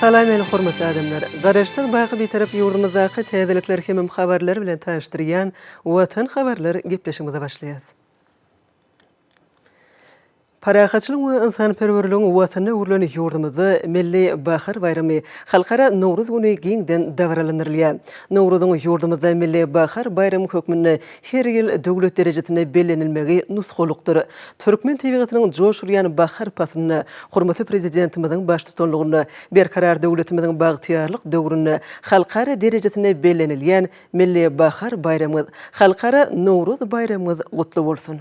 Salam meni hormatly adamlar! Garaşsyz baky Bitarap ýurdumyzdaky täzelikler hemem habarlar bilen tanyşdyrýan Watan habarlar gepleşigimize başlaýas. Parahatçylygyň we ynsanperwerligiň Watanyna öwrülen ýurdumyzda Milli bahar baýramy, Halkara Nowruz güni giňden dabaralandyrylýar. Nowruzyň ýurdumyzda Milli bahar baýramy hökmünde her ýyl döwlet derejesinde bellenilmegi nusgalykdyr. Türkmen tebigatynyň joş urýan bahar paslynda hormatly Prezidentimiziň baştutanlygynda Berkarar döwletimiziň bagtyýarlyk döwründe halkara derejesinde bellenilýän Milli bahar baýramyňyz, Halkara Nowruz baýramyňyz gutly bolsun!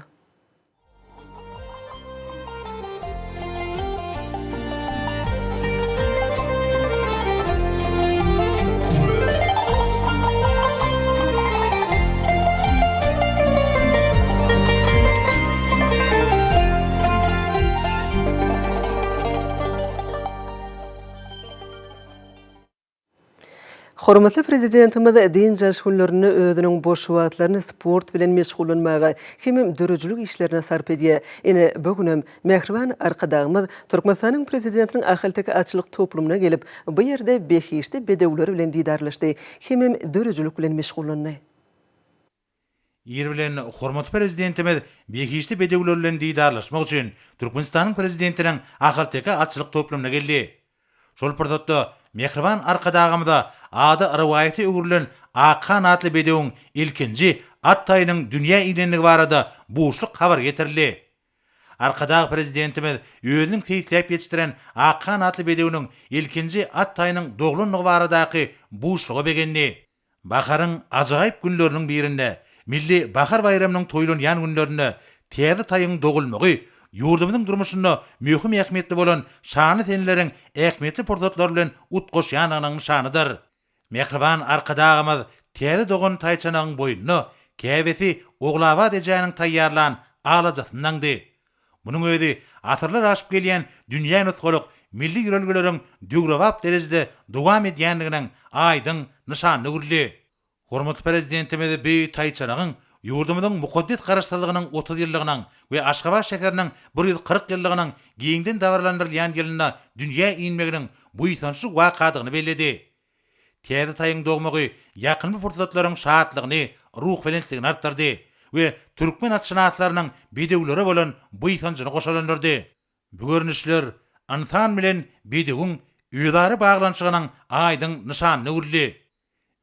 Hormatly Prezidentimiz dynç alyş günlerinde özüniň boş wagtlaryny sport bilen meşgullanmaga hemem döredijilik işlerine sarp edýär. Ine, bu günem mähriban Arkadagymyz Türkmenistanyň Prezidentiniň ahalteke atçylyk toplumyna gelip, bu ýerde behişdi bedewler bilen didarlaşdy hemem döredijilik bilen meşgullandy. Ir bilen hormatly Prezidentimiz behişdi bedewler bilen didarlaşmak üçin Türkmenistanyň Prezidentiniň ahalteke atçylyk toplumyna geldi. Şol pursatda mähriban Arkadagymyza ady rowaýata öwrülen Akhan atly bedewiň ilkinji at taýynyň dünýä inendigi barada buşluk habary getirildi. Arkadag Prezidentimiz özüniň seýisläp ýetişdiren Akhan atly bedewiniň ilkinji at taýynyň doglandygy baradaky buşluga begendi. Baharyň ajaýyp günleriniň birinde, Milli bahar baýramynyň toýlanýan günlerinde täze taýyň dogulmagy ýurdumyzyň durmuşynda möhüm ähmiýetli bolan şanly seneleriň ähmiýetli pursatlary bilen utgaşýandygynyň nyşanydyr. Mähriban Arkadagymyz täze dogan taýçanagyň boýnuna käbesi Ogulabat ejäniň taýýarlan alajasyny daňdy. Munuň özi asyrlar aşyp gelýän dünýä nusgalyk milli ýörelgeleriň döwrebap derejede dowam edýändiginiň aýdyň nyşanyna öwrüldi. Hormatly Prezidentimiz bu taýçanagyň ýurdumyzyň mukaddes Garaşsyzlygynyň 30 ýyllygynyň we Aşgabat şäheriniň 140 ýyllygynyň giňden dabaralandyrylýan ýylynda dünýä inmeginiň buýsançly wakadygyny belledi. Täze taýyň dogmagy ýakymly pursatlaryň şatlygyny, ruhubelentligini artdyrdy we türkmen atşynaslarynyň bedewlere bolan buýsanjyny goşalandyrdy. Bu görnüşler ynsan bilen bedewiň özara baglanyşygynyň aýdyň nyşanyna öwrüldi.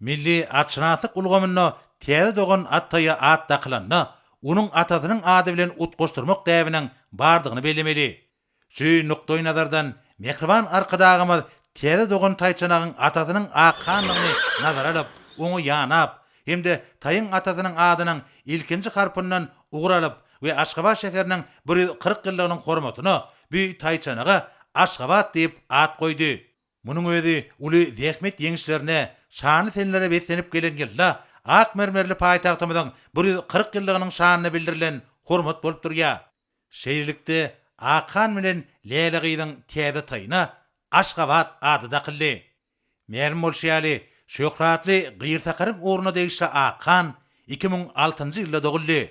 Milli atşynaslyk ulgamynda täze dogan at taýa at dakylanda, onuň atasynyň ady bilen utgaşdyrmak däbiniň bardygyny bellemeli. Şu nukdaýnazardan, mähriban Arkadagymyz täze dogan taýçanagyň atasynyň Akhandygyny nazara alyp, oňa ýanap hem-de taýyň atasynyň adynyň ilkinji harpyndan ugur alyp we Aşgabat şäheriniň 140 ýyllygynyň hormatyna bu taýçanaga Aşgabat diýip at goýdy. Munuň özi uly zähmet ýeňişlerine, şanly senelere beslenip gelen ýylda ak mermerli paýtagtymyzyň 140 ýyllygynyň şanyna bildirilen hormat bolup durýar. Şeýlelikde, Akhan bilen Läle gyzyň täze taýyna Aşgabat ady dakyldy. Mälim bolşy ýaly, şöhratly Gyrsakaryň ugruna degişli Akhan 2006-njy ýylda doguldy.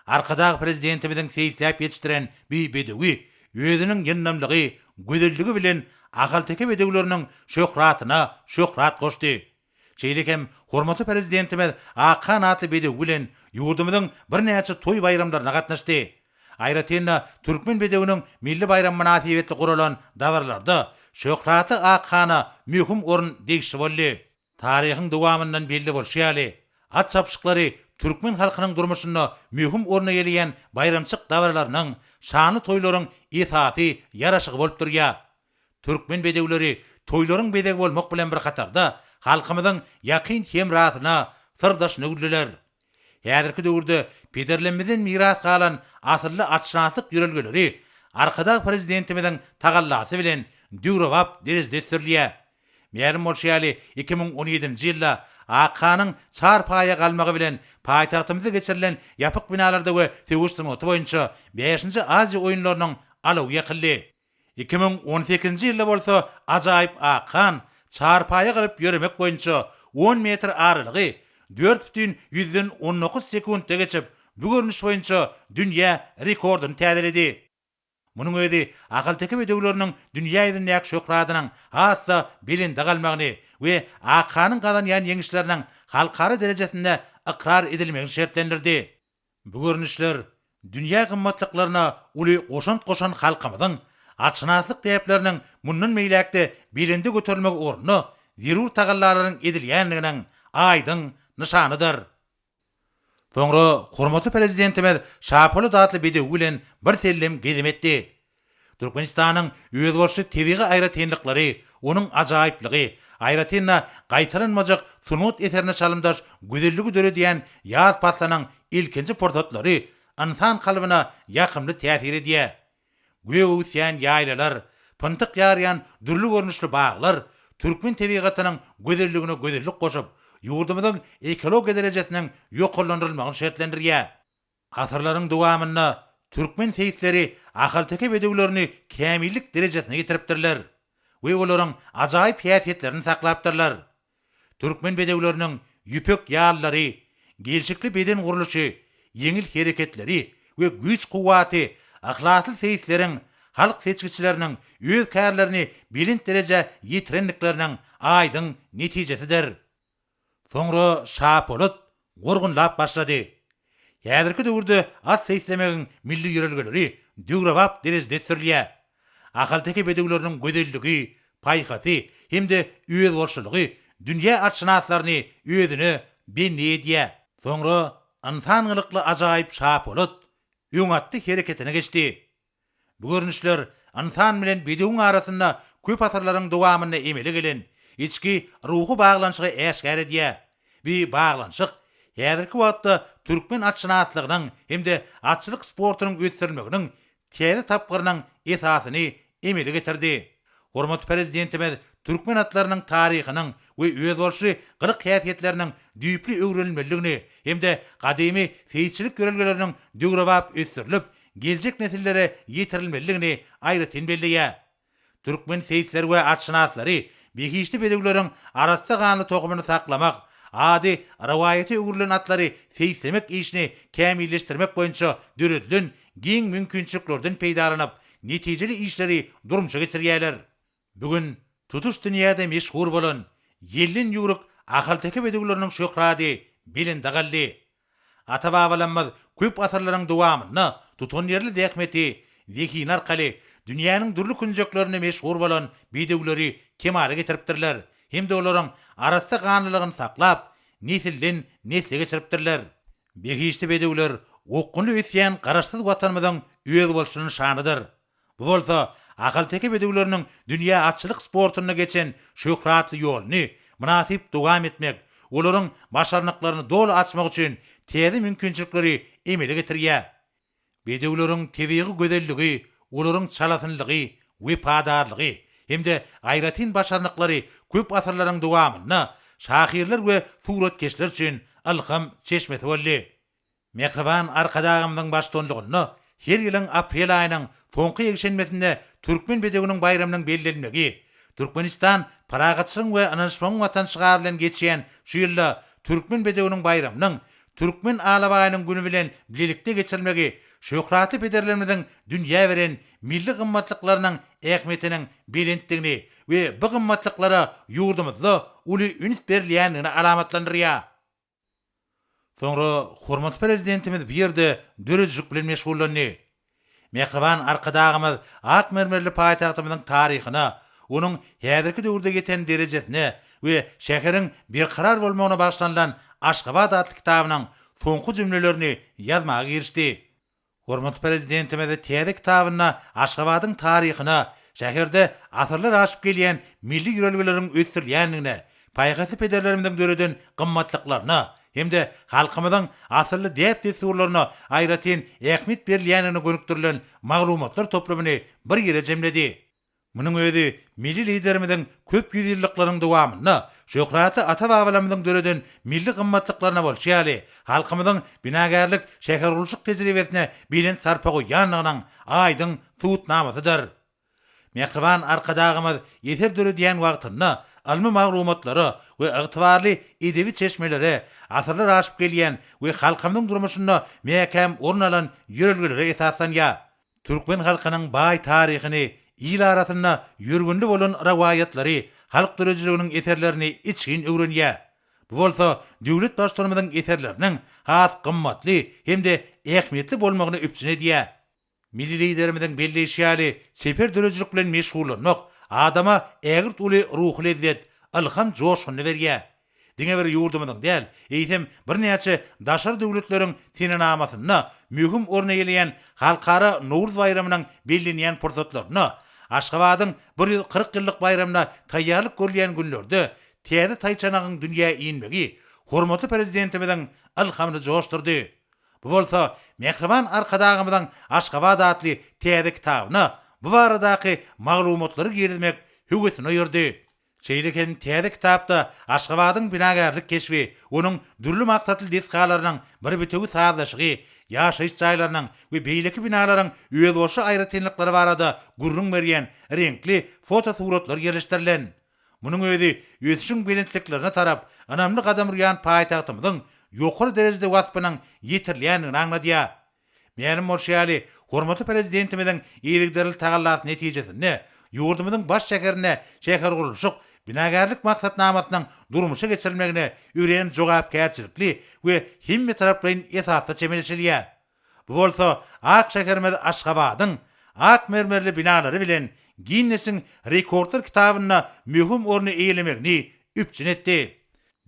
Arkadag Prezidentimiziň seýisläp ýetişdiren bu bedewi özüniň ýyndamlygy, gözelligi bilen ahalteke bedewleriniň şöhratyna şöhrat goşdy. Şeýle hem hormatly Prezidentimiz Akhan atly bedewi bilen ýurdumyzyň birnäçe toý-baýramlaryna gatnaşdy. Aýratyn-da, Türkmen bedewiniň milli baýramy mynasybetli guralan dabaralarda şöhratly Akhana möhüm orun degişli boldy. Taryhyň dowamyndan belli bolşy ýaly, at çapyşyklary türkmen halkynyň durmuşynda möhüm orun eýeleýän baýramçyk dabaralarynyň, şanly toýlaryň esasy ýaraşygy bolup durýar. Türkmen bedewleri toýlaryň bezegi bolmak bilen bir hatarda, halkymyzyň ýakyn hemrasyna, syrdaşyna öwrüldiler. Häzirki döwürde pederlerimizden miras galan asylly atşynaslyk ýörelgeleri Arkadag Prezidentimiziň tagallasy bilen döwrebap derejede ösdürilýär. Mälim bolşy ýaly, 2017-nji ýylda Akhanyň çar paýa galmagy bilen paýtagtymyzda geçirilen ýapyk binalarda we söweş sungaty boýunça bäşinji Aziýa oýunlarynyň alawy ýakyldy. 2018-nji ýylda bolsa ajaýyp Akhan çarpaýa galyp ýöremek boýunça on metr aralygy 4,19 sekuntda geçip, bu görnüş boýunça dünýä rekordyny täzeledi. Munuň özi ahalteke bedewleriniň dünýä ýüzündäki şöhratynyň has-da belende galmagyny we Akhanyň gazanýan ýeňişleriniň halkara derejesinde ykrar edilmegini şertlendirdi. Bu görnüşler dünýä gymmatlyklaryna uly goşant goşan halkymyzyň atşynaslyk däpleriniň mundan beýläk-de belende göterilmegi ugrunda zerur tagallalaryň edilýändiginiň aýdyň nyşanydyr. Soňra hormatly Prezidentimiz Şapolat atly bedewi bilen birsellem gezim etdi. Türkmenistanyň özboluşly tebigy aýratynlyklary, onuň ajaýyplygy, aýratyn-da, gaýtalanmajak sungat eserine çalymdaş gözelligi döredýän ýaz paslynyň ilkinji pursatlary ynsan kalbyna ýakymly täsir edýär. Gök öwüsýän ýaýlalar, pyntyk ýarýan dürli görnüşli baglar türkmen tebigatynyň gözelligine gözellik goşup, ýurdumyzyň ekologiýa derejesiniň ýokarlandyrylmagyny şertlendirýär. Asyrlaryň dowamynda türkmen seýisleri ahalteke bedewlerini kämillik derejesine ýetiripdirler we olaryň ajaýyp häsiýetlerini saklapdyrlar. Türkmen bedewleriniň ýüpek ýallary, gelşikli beden gurluşy, ýeňil hereketleri we güýç-kuwwaty yhlasly seýisleriň, halk seçgiçileriniň öz kärlerini belent derejä ýetirendikleriniň aýdyň netijesidir. Soňra Şapolat gorgunlap başlady. Häzirki döwürde at seýislemegiň milli ýörelgeleri döwrebap derejede ösdürilýär. Ahalteke bedewleriniň gözelligi, paýhasy hem-de özboluşlylygy dünýä atşynaslaryny özüne bendi edýär. Soňra ynsan gylykly ajaýyp Şapolat öňatdy hereketine geçdi. Bu görnüşler ynsan bilen bedewiň arasynda köp asyrlaryň dowamynda emele gelen içki ruhy baglanyşygy äşgär edýär. Bu baglanyşyk häzirki wagtda türkmen atşynaslygynyň hem-de atçylyk sportunyň ösdürilmeginiň täze tapgyrynyň esasyny emele getirdi. Hormatly Prezidentimiz türkmen atlarynyň taryhynyň we özboluşly gylyk-häsiýetleriniň düýpli öwrenilmelidigini hem-de gadymy seýisçilik ýörelgeleriniň döwrebap ösdürilip, geljek nesillere ýetirilmelidigini aýratyn belleýär. Türkmen seýisleri we atşynaslary behişdi bedewleriň arassa ganly tohumyny saklamak, ady rowaýata öwrülen atlary seýislemek işini kämilleşdirmek boýunça döredilen giň mümkinçiliklerden peýdalanyp, netijeli işleri durmuşa geçirýärler. Bu gün tutuş dünýäde meşhur bolan ýelden ýüwrük ahalteke bedewleriniň şöhrady belende galdy. Ata-babalarymyz köp asyrlaryň dowamynda tutanýerli zähmeti, zehini arkaly dünýäniň dürli künjeklerinde meşhur bolan bedewleri kemala getiripdirler hem-de olaryň arassa ganlylygyny saklap, nesilden-nesle geçiripdirler. Behişdi bedewler okgunly ösýän Garaşsyz Watanymyzyň özboluşly nyşanydyr. Bu bolsa ahalteke bedewleriniň dünýä atçylyk sportunda geçen şöhratly ýoluny mynasyp dowam etmek, olaryň başarnyklaryny doly açmak üçin täze mümkinçilikleri emele getirýär. Bedewleriň tebigy gözelligi, olaryň çalasynlygy, wepadarlygy hem-de aýratyn başarnyklary köp asyrlaryň dowamynda şahyrlar we suratkeşler üçin ylham çeşmesi boldy. Mähriban Arkadagymyzyň baştutanlygynda her ýylyň aprel aýynyň soňky ýekşenbesinde Türkmen bedewiniň baýramynyň bellenilmegi, Türkmenistan parahatçylygyň we ynanyşmagyň Watany şygary bilen geçýän şu ýylda Türkmen bedewiniň baýramynyň Türkmen alabaýynyň güni bilen bilelikde geçirilmegi şöhratly pederlerimiziň dünýä beren milli gymmatlyklarynyň ähmiýetiniň belentdigini we bu gymmatlyklara ýurdumyzda uly üns berilýändigini alamatlandyrýar. Soňra hormatly Prezidentimiz bu ýerde döredijilik bilen meşgullandy. Mähriban Arkadagymyz ak mermerli paýtagtymyzyň taryhyna, onuň häzirki döwürde ýeten derejesine we şäheriň berkarar bolmagyna bagyşlanylan Aşgabat atly kitabynyň soňky jümlelerini ýazmaga girişdi. Hormatly Prezidentimiz täze kitabynda Aşgabadyň taryhyna, şäherde asyrlar aşyp gelýän milli ýörelgeleriň ösdürilýändigine, paýhasly pederlerimiziň döreden gymmatlyklaryna hem-de halkymyzyň asylly däp-dessurlaryna aýratyn ähmiýet berilýändigine gönükdirilen maglumatlar toplumyny bir ýere jemledi. Munuň özi milli Liderimiziň köp ýüzýyllyklaryň dowamynda şöhratly ata-babalarymyzyň döreden milli gymmatlyklaryna bolşy ýaly, halkymyzyň binagärlik, şähergurluşyk tejribesine belent sarpa goýýandygynyň aýdyň subutnamasydyr. Mähriban Arkadagymyz eser döredýän wagtynda ylmy maglumatlara we ygtybarly edebi çeşmelere, asyrlar aşyp gelýän we halkymyzyň durmuşynda mäkäm orun alan ýörelgelere esaslanýar. Türkmen halkynyň baý taryhyny, il arasynda ýörgünli bolan rowaýatlary, halk döredijiliginiň eserlerini içgin öwrenýär. Bu bolsa döwlet Baştutanymyzyň eserleriniň has gymmatly hem-de ähmiýetli bolmagyny üpjün edýär. Milli Liderimiziň belleýşi ýaly, çeper döredijilik bilen meşgullanmak adama ägirt uly ruhy lezzet, ylham joşgunyny berýär. Diňe bir ýurdumyzyň däl, eýsem, birnäçe daşary döwletleriň senenamasynda möhüm orun eýeleýän Halkara Nowruz baýramynyň bellenýän pursatlarynda, Aşgabadyň 140 ýyllyk baýramyna taýýarlyk görülýän günlerde täze taýçanagyň dünýä inmegi hormatly Prezidentimiziň ylhamyny joşdurdy. Bu bolsa mähriban Arkadagymyzyň Aşgabat atly täze kitabyna bu baradaky maglumatlary girizmek höwesini oýardy. Şeýle hem täze kitapda Aşgabadyň binagärlik keşbi, onuň dürli maksatly desgalarynyň bir bitewi sazlaşygy, ýaşaýyş jaýlarynyň we beýleki binalaryň özboluşly aýratynlyklary barada gürrüň berýän reňkli fotosuratlar ýerleşdirilen. Munuň özi ösüşiň belentliklerine tarap ynamly gadam urýan paýtagtymyzyň ýokary derejede waspynyň ýetirilýändigini aňladýar. Mälim bolşy ýaly, hormatly Prezidentimiziň yzygiderli tagallasy netijesinde ýurdumyzyň baş şäherinde şähergurluşyk, binagärlik maksatnamasynyň durmuşa geçirilmegine örän jogapkärçilikli we hemmetaraplaýyn esasda çemeleşilýär. Bu bolsa ak şäherimiz Aşgabadyň ak mermerli binalary bilen Ginnesiň rekordlar kitabynda möhüm orny eýelemegini üpjün etdi.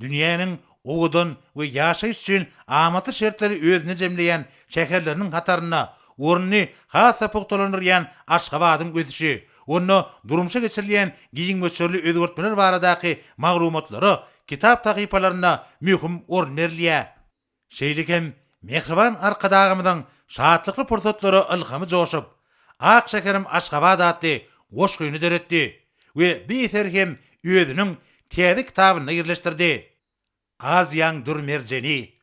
Dünýäniň owadan we ýaşaýyş üçin amatly şertleri özünde jemleýän şäherleriniň hatarynda ornuny has-da pugtalandyrýan Aşgabadyň ösüşi, onda durmuşa geçirilýän giň möçberli özgertmeler baradaky maglumatlara kitap sahypalarynda möhüm orun berilýär. Şeýle hem mähriban Arkadagymyzyň şatlykly pursatlara ylhamy joşup, Ak şäherim Aşgabat atly goşgyny döretdi we bu eseri hem özüniň täze kitabynda ýerleşdirdi. Aziýaň dür merjeni,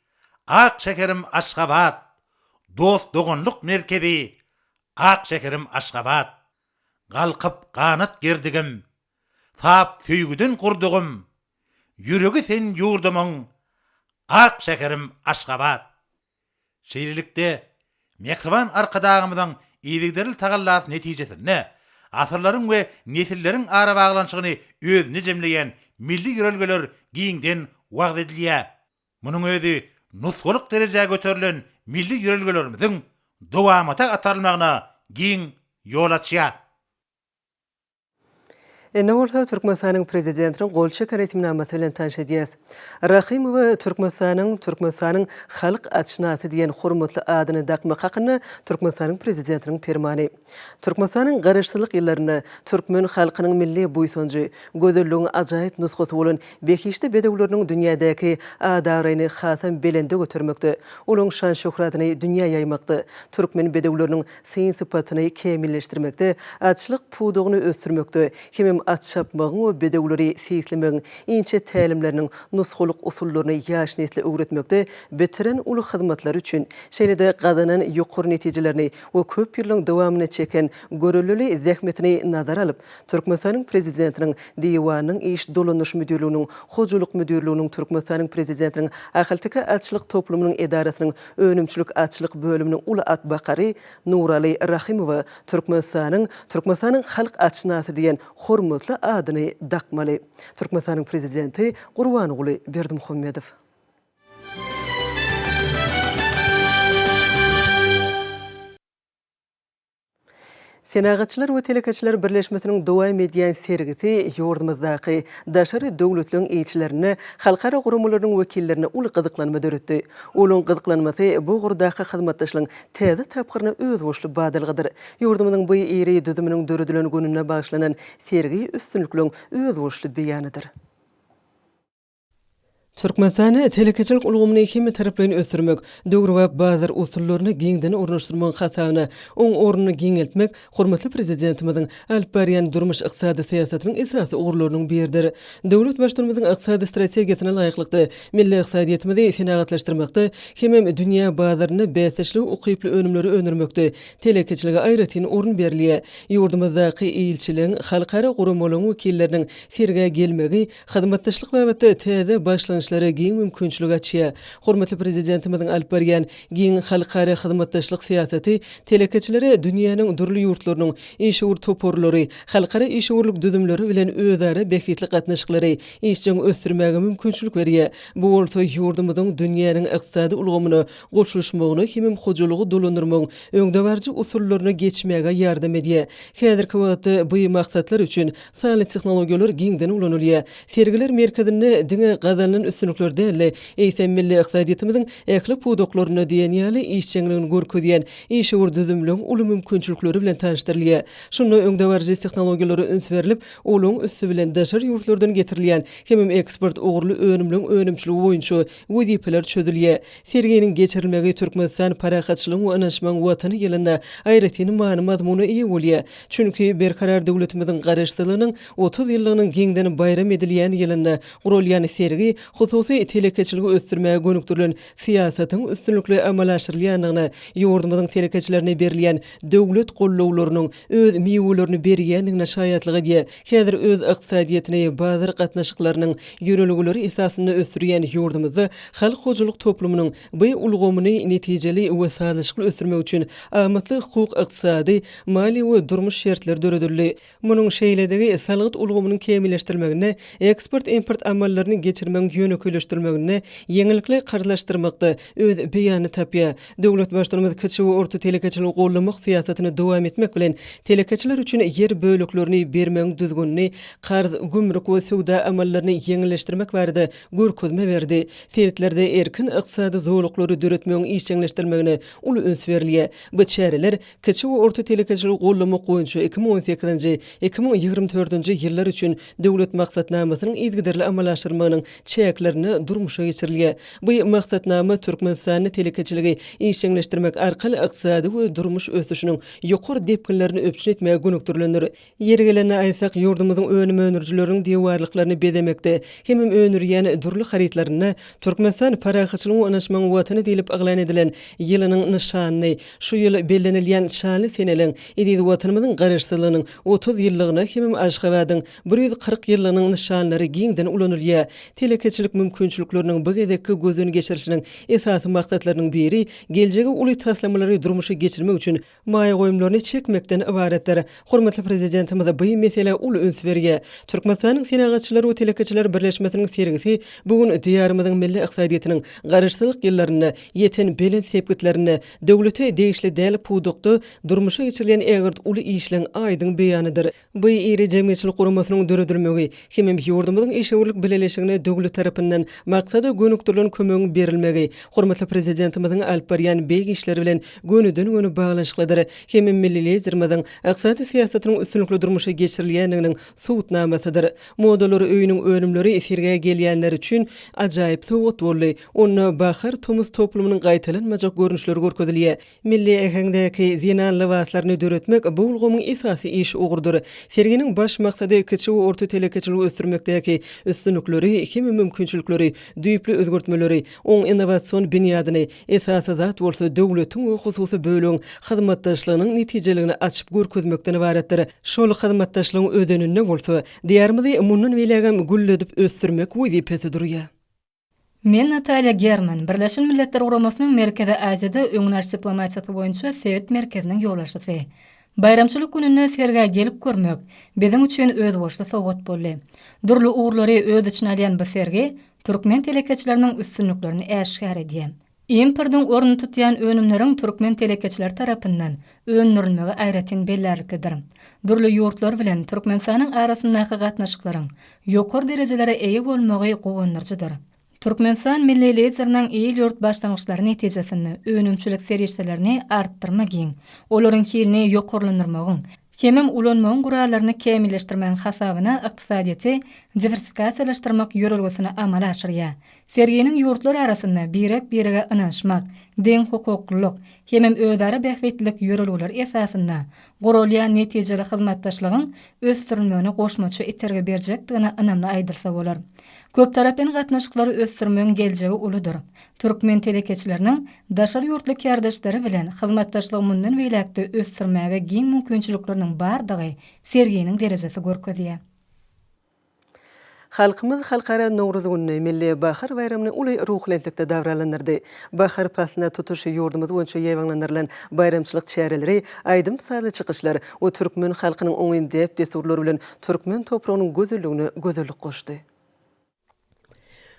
ak şäherim Aşgabat, Dost-doganlyk merkezi, ak şäherim Aşgabat. Galkyp ganat gerdigim, sap söýgüden gurdugym, Ýüregi sen ýurdumyň, ak şäherim Aşgabat! Şeýlelikde, mähriban Arkadagymyzyň yzygiderli tagallasy netijesinde asyrlaryň we nesilleriň arabaglanyşygyny özünde jemleýän milli ýörelgeler giňden wagyz edilýär. Munuň özi nusgalyk derejä göterilen milli ýörelgelerimiziň dowamata gatarylmagyna giň ýol açýar. Indi bolsa Türkmenistanyň Prezidentiniň gol çeken resminamasy bilen tanyş edýäs. Rahymowa Türkmenistanyň Türkmenistanyň halk atşynasy diýen hormatly adyny dakmak hakynda Türkmenistanyň Prezidentiniň Permany. Türkmenistanyň Garaşsyzlyk ýyllarynda türkmen halkynyň milli buýsanjy, gözelligiň ajaýyp nusgasy bolan behişdi bedewleriniň dünýädäki at-abraýyny hasam belende götermekde, olaryň şan-şöhratyny dünýä ýaýmakda, türkmen bedewleriniň syn-sypatyny kämilleşdirmekde, atçylyk pudagyny ösdürmekde hemem at çapmagyň we bedewleri seýislemegiň inçe tälimleriniň nusgalyk usullaryny ýaş nesle öwretmekde bitiren uly hyzmatlary üçin, şeýle-de gazanan ýokary netijelerini we köp ýyllaryň dowamynda çeken görellili zähmetini nazara alyp, Türkmenistanyň Prezidentiniň Diwanynyň Iş dolandyryş müdirliginiň Hojalyk müdirliginiň Türkmenistanyň Prezidentiniň Ahalteke atçylyk toplumynyň edarasynyň Önümçilik atçylyk bölüminiň uly at bakary Nuraly Rahymowa Türkmenistanyň Türkmenistanyň halk atşynasy diýen hormatly adyny dakmaly. Türkmenistanyň Prezidenti Gurbanguly Berdimuhamedow. Senagatçylar we telekeçiler birleşmesiniň dowam edýän sergisi ýurdumyzdaky daşary döwletleriň ilçilerinde, halkara guramalarynyň wekillerinde uly gyzyklanma döretdi. Olaryň gyzyklanmasy bu ugurdaky hyzmatdaşlygyň täze tapgyryna özboluşly badalgadyr. Ýurdumyzyň bu iri düzüminiň döredilen gününe bagyşlanan sergi üstünlikleriň özboluşly beýanydyr. Türkmenistanda telekeçilik ulgamyny hemmetaraplaýyn ösdürmek, döwrebap bazar usullaryny giňden ornaşdyrmagyň hasabyna oň ornuny giňeltmek hormatly Prezidentimiziň alyp barýan durmuş-ykdysady syýasatynyň esasy ugurlarynyň biridir. Döwlet Baştutanymyzyň ykdysady strategiýasyna laýyklykda, milli ykdysadyýetimizi senagatlaşdyrmakda hemem dünýä bazarynda bäsdeşlige ukyply önümleri öndürmekde telekeçilige aýratyn orun berilýär. Ýurdumyzdaky ilçiligiň, halkara guramalaryň wekilleriniň sergä gelmegi Hyzmatdaşlyk babatda täze başlangyçlaryň. ýaşlara giň mümkinçilik açýar. Hormatly Prezidentimiziň alyp barýan giň halkara hyzmatdaşlyk syýasaty telekeçilere dünýäniň dürli ýurtlarynyň işewür toparlary, halkara işewürlik düzümleri bilen özara bähbitli gatnaşyklary işjeň ösdürmäge mümkinçilik berýär. Bu bolsa ýurdumyzyň dünýäniň ykdysady ulgamyna goşulyşmagyna hemem hojalygy dolandyrmagyň öňdebaryjy usullaryna geçmäge ýardam edýär. Häzirki wagtda bu maksatlar üçin sanly tehnologiýalar giňden ulanylýar. Sergiler merkezinde diňe gazanylan üstünlikler däl-de, eýsem, milli ykdysadyýetimiziň ähli pudaklarynda diýen ýaly işjeňligini görkezýän işewür düzümleň uly mümkinçilikleri bilen tanyşdyrylýar. Şunda öňdebaryjy tehnologiýalara üns berlip, olaryň üsti bilen daşary ýurtlardan getirilýän hemem eksport ugurly önümleň önümçiligi boýunça wezipeler çözülýär. Serginiň geçirilmegi Türkmenistan parahatçylygyň we ynanyşmagyň Watany ýylynda aýratyn many-mazmuna eýe bolýar. Çünki Berkarar döwletimiziň Garaşsyzlygynyň 30 ýyllygynyň giňden baýram edilýän ýylynda guralýan sergi hususy telekeçiligi ösdürmäge gönükdirilen syýasatyň üstünlikli amala aşyrylýandygyna, ýurdumyzyň telekeçilerine berilýän döwlet gollawlarynyň öz miwelerini berýändigine şaýatlyk edýär. Häzir öz ykdysadyýetini bazar gatnaşyklarynyň ýörelgeleri esasynda ösdürýän ýurdumyzda halk hojalyk toplumynyň bu ulgamyny netijeli we sazlaşykly ösdürmek üçin amatly hukuk, ykdysady, maliýe we durmuş şertleri döredildi. Munuň şeýledigi salgyt ulgamynyň kämilleşdirilmeginde, eksport-import amallaryny geçirmegiň ýönekeýleşdirilmeginde, ýeňillikli karzlaşdyrmakda öz beýanyny tapýar. Döwlet Baştutanymyz kiçi we orta telekeçiligi goldamak syýasatyny dowam etmek bilen, telekeçiler üçin ýer böleklerini bermegiň düzgünini, karz, gümrük we söwda amallaryny ýeňilleşdirmek barada görkezme berdi. Sebitlerde erkin ykdysady zolaklary döretmegiň işjeňleşdirilmegine uly üns berilýär. Bu çäreler Kiçi we orta telekeçiligi goldamak boýunça 2018-nji, 2024-nji ýyllar üçin Döwlet maksatnamasynyň yzygiderli amala aşyrylmagynyň çäklerinde durmuşa geçirilýär. Bu maksatnama Türkmenistanda telekeçiligi işjeňleşdirmek arkaly ykdysady we durmuş ösüşiniň ýokary depginlerini üpjün etmäge gönükdirilendir. Ýeri gelende aýtsak, ýurdumyzyň önüm öndürijileriniň diwarlyklaryny bezemekde hemem öndürýän dürli harytlarynda Türkmenistan parahatçylygyň we ynanyşmagyň Watany diýlip yglan edilen ýylynyň nyşanyny, şu ýyl bellenilýän şanly seneliň, eziz Watanymyzyň Garaşsyzlygynyň 30 ýyllygyna hemem Aşgabadyň 140 ýyllygynyň nyşanlary giňden ulanylýar. Telekeçilik mümkinçilikleriniň bu gezekki gözden geçirişiniň esasy maksatlarynyň biri geljegi uly taslamalary durmuşa geçirmek üçin maýa goýumlaryny çekmekden ybaratdyr. Hormatly Prezidentimiz bu meselä uly üns berýär. Türkmenistanyň Senagatçylar we telekeçiler birleşmesiniň sergisi bu gün Diýarymyzyň milli ykdysadyýetiniň Garaşsyzlyk ýyllarynda ýeten belent sepgitlerinde döwlete degişli däl pudakda durmuşa geçirilýän ägirt uly işleň aýdyň beýanydyr. Bu iri jemgyýetçilik guramasynyň döredilmegi hemem ýurdumyzyň işewürlik bileleşigine döwlet tarapyndan maksada gönükdirilen kömegiň berilmegi hormatly Prezidentimiziň alyp barýan beýik işleri bilen gönüden-göni baglanyşyklydyr hemem milli Liderimiziň ykdysady syýasatynyň üstünlikli durmuşa geçirilýändiginiň subutnamasydyr. Modalar öýüniň önümleri sergä gelýänler üçin ajaýyp sowgat boldy. Onda bahar-tomus toplumynyň gaýtalanmajak görnüşleri görkezilýär. Milli äheňdäki zenan lybaslaryny döretmek bu ulgamyň esasy iş ugrudyr. Serginiň baş maksady kiçi we orta telekeçiligi ösdürmekdäki üstünlikleri hem mümkinçilikleri, düýpli özgertmeleri, oň innowasion binýadyny, esasy zat bolsa döwletiň we hususy bölegiň hyzmatdaşlygynyň netijeligini açyp görkezmekden ybaratdyr. Şol hyzmatdaşlygyň özeninde bolsa Diýarymyzy mundan beýlägem gülledip ösdürmek wezipesi durýar. Men Natalýa German, Birleşen Milletler Guramasynyň Merkezi Aziýada öňüni alyş diplomatiýasy boýunça sebit merkeziniň ýolbaşçysy. Baýramçylyk gününde sergä gelip görmek, biziň üçin özboluşly sowgat boldy. Dürli ugurlary öz içine alýan bu sergi türkmen telekeçileriniň üstünliklerini äşgär edýär. Importyň ornuny tutýan önümleriň türkmen telekeçileri tarapyndan öndürilmegi aýratyn bellärliklidir. Dürli ýurtlar bilen Türkmenistanyň arasyndaky gatnaşyklaryň ýokary derejelere eýe bolmagy guwandyryjydyr. Türkmenistan milli Lideriniň il-ýurt başlangyçlary netijesinde önümçilik serişdelerini artdyrma-gyň, olaryň hilini ýokarlandyrmagyň hemem ulanmagyň gurallaryny kämilleşdirmegiň hasabyna ykdysadyýeti diwersifikasiýalaşdyrmak ýörelgesini amala aşyrýar. Serginiň ýurtlar arasynda birek-birege ynanyşmak, deňhukuklylyk hemem özara bähbitlilik ýörelgeleri esasynda guralýan netijeli hyzmatdaşlygyň ösdürilmegine goşmaça itergi berjekdigini ynamly aýdylsa bolar. Köptaraplaýyn gatnaşyklary ösdürmegiň geljegi uludyr. Türkmen telekeçileriniň daşary ýurtly kärdeşleri bilen hyzmatdaşlygy mundan beýläk-de ösdürmäge giň mümkinçilikleriniň bardygy serginiň derejesi görkezýär. Halkymyz Halkara Nowruz gününi, Milli bahar baýramyny uly ruhubelentlikde dabaralandyrdy. Bahar paslynda tutuş ýurdumyz boýunça ýaýbaňlandyrylan baýramçylyk çäreleri, aýdym-sazly çykyşlar we türkmen halkynyň oňyn däp-dessurlary bilen türkmen topragynyň gözelligine gözellik goşdy.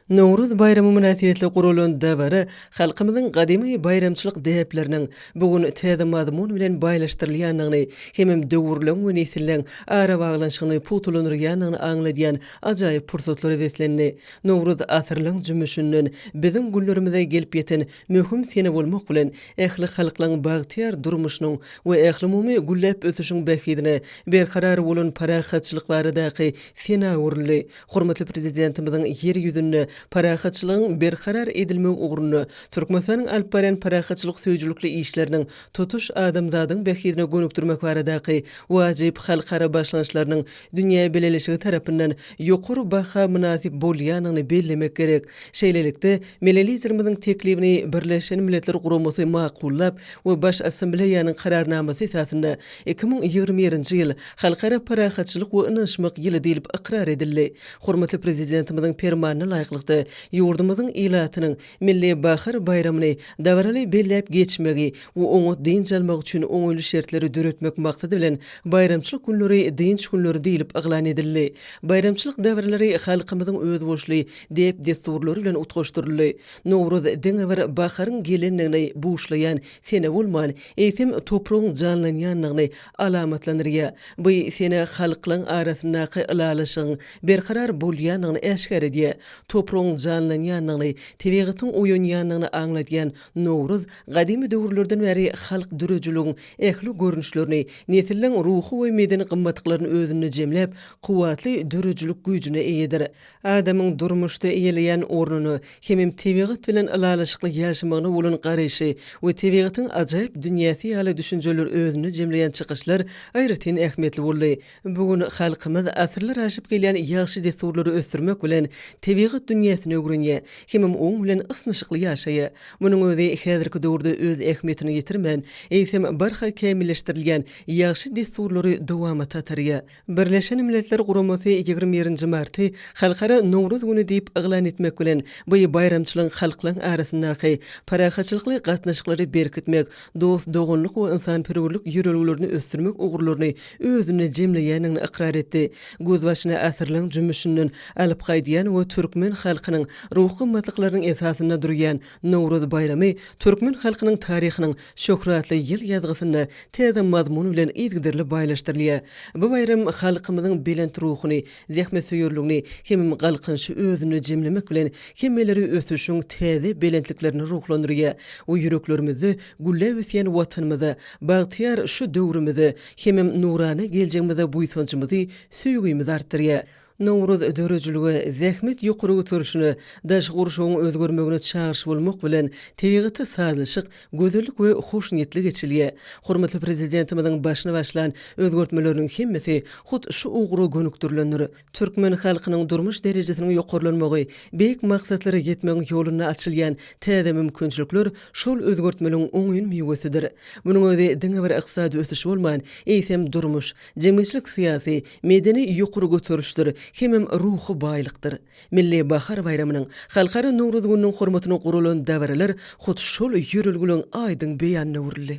Nowruz baýramy mynasybetli guralan dabara halkymyzyň gadymy baýramçylyk däpleriniň bu gün täze mazmun bilen baýlaşdyrylýandygyny hemem döwürleň we nesilleň arabaglanyşygyny pugtalandyrýandygyny aňladýan ajaýyp pursatlara beslendi. Nowruz asyrlaň jümmüşinden biziň günlerimize gelip ýeten möhüm sene bolmak bilen, ähli halklaň bagtyýar durmuşynyň we ählumumy gülläp ösüşiň bähbidine berkarar bolan parahatçylyk baradaky senä öwrüldi. Hormatly Prezidentimiziň Ýer ýüzünde parahatçylygyň berkarar edilmegi ugrunda Türkmenistanyň alyp barýan parahatçylyk söýüjilikli işleriniň tutuş adamzadyň bähbidine gönükdirmek baradaky wajyp halkara başlangyçlarynyň dünýä bileleşigi tarapyndan ýokary baha mynasyp bolýandygyny bellemek gerek. Şeýlelikde, Milli Liderimiziň teklibini Birleşen Milletler Guramasy makullap we Baş Assambleýanyň Kararnamasy esasynda 2021-nji ýyl Halkara parahatçylyk we ynanyşmak ýyly diýlip ykrar edildi. Hormatly Prezidentimiziň Permanyna laýyklykda, ýurdumyzyň ilatynyň Milli bahar baýramyny dabaraly belläp geçmegi we oňat dynç almagy üçin oňaýly şertleri döretmek maksady bilen, baýramçylyk günleri dynç günleri diýlip yglan edildi. Baýramçylyk dabaralary halkymyzyň özboluşly däp-dessurlary bilen utgaşdyryldy. Nowruz diňe bir baharyň gelendigini buşlaýan sene bolman, eýsem, topragyň janlanýandygyny alamatlandyrýar. Bu sene halklaryň arasyndaky ylalaşygyň berkarar bolýandygyny äşgär edýär. Topragyň janlanýandygyny, tebigatyň oýanýandygyny aňladýan Nowruz gadymy döwürlerden bäri halk döredijiligiň ähli görnüşlerini, nesilleň ruhy we medeni gymmatlyklaryny özünde jemläp, kuwwatly döredijilik güýjüne eýedir. Adamyň durmuşda eýeleýän ornuny hemem tebigat bilen ylalaşykly ýaşamagyna bolan garaýşy we tebigatyň ajaýyp dünýäsi ýaly düşünjeleri özünde jemleýän çykyşlar aýratyn ähmiýetli boldy. Bu gün halkymyz asyrlar aşyp gelýän ýagşy dessurlary ösdürmek bilen, tebigat dünýäsini öwrenýär hemem oň bilen ysnyşykly ýaşaýar. Munuň özi häzirki döwürde öz ähmiýetini ýitirmän, eýsem, barha kämilleşdirilýän ýagşy dessurlary dowamata atarýar. Birleşen Milletler Guramasy 21-nji marty Halkara Nowruz güni diýip yglan etmek bilen, bu baýramçylygyň halklaryň arasyndaky parahatçylykly gatnaşyklary berkitmek, dost-doganlyk we ynsanperwerlik ýörelgelerini ösdürmek ugurlaryny özünde jemleýändigini ykrar etdi. Gözbaşyny asyrlaryň jümmüşinden alyp gaýdýan we türkmen halkynyň ruhy gymmatlyklarynyň esasynda durýan Nowruz baýramy türkmen halkynyň taryhynyň şöhratly ýyl ýazgysynda täze mazmun bilen yzygiderli baýlaşdyrylýar. Bu baýram halkymyzyň belent ruhuny, zähmetsöýerligini hemem galkynyşy özünde jemlemek bilen, hemmeleri ösüşiň täze belentliklerine ruhlandyrýar we ýüreklerimizde gülläp ösýän Watanymyza, bagtyýar şu döwrümize hemem nurana geljegimize buýsanjymyzy, söýgimizi artdyrýar. Nowruz döredijilige, zähmet ýokary göterilişine, daşky gurşawyň özgermegine çagyryş bolmak bilen, tebigata sazlaşyk, gözellik we hoşniýetli geçilýär. Hormatly Prezidentimiziň başyny başlan özgertmeleriniň hemmesi hut şu ugra gönükdirilendir. Türkmen halkynyň durmuş derejesiniň ýokarlanmagy, beýik maksatlara ýetmegiň ýolunda açylýan täze mümkinçilikler şol özgertmeligiň oňyn miwesidir. Munuň özi diňe bir ykdysady ösüş bolman, eýsem, durmuş, jemgyýetçilik-syýasy, medeni ýokary göterilişdir hemem ruhy baýlykdyr. Milli bahar baýramynyň, Halkara Nowruz gününiň hormatyna guralan dabaralar hut şol ýörelgeleň aýdyň beýanyna öwrüldi.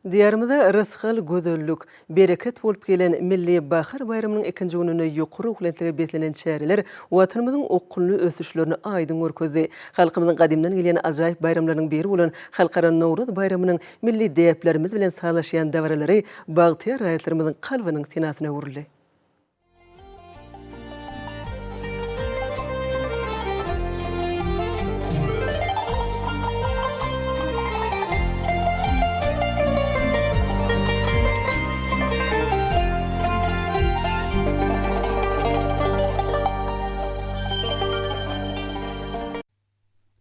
Diýarymyza rysgal, gözellik, bereket bolup gelen Milli bahar baýramynyň ikinji gününde ýokary ruhubelentlige beslenen çäreler Watanymyzyň okgunly ösüşlerini aýdyň görkezdi. Halkymyzyň gadymdan gelýän ajaýyp baýramlarynyň biri bolan Halkara Nowruz baýramynyň milli däplerimiz bilen sazlaşýan dabaralary bagtyýar raýatlarymyzyň kalbynyň senasyna öwrüldi.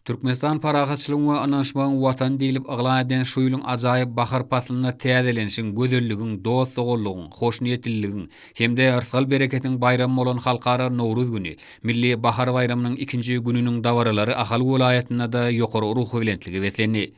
Türkmenistan parahatçylygyň we ynanyşmagyň Watany diýlip yglan edilen şu ýylyň ajaýyp bahar paslynda täzelenişiň, gözelligiň, dost-doganlygyň, hoşniýetliligiň hem-de rysgal-bereketiň baýramy bolan Halkara Nowruz güni, Milli bahar baýramynyň ikinji gününiň dabaralary Ahal welaýatynda-da ýokary ruhubelentlige beslendi.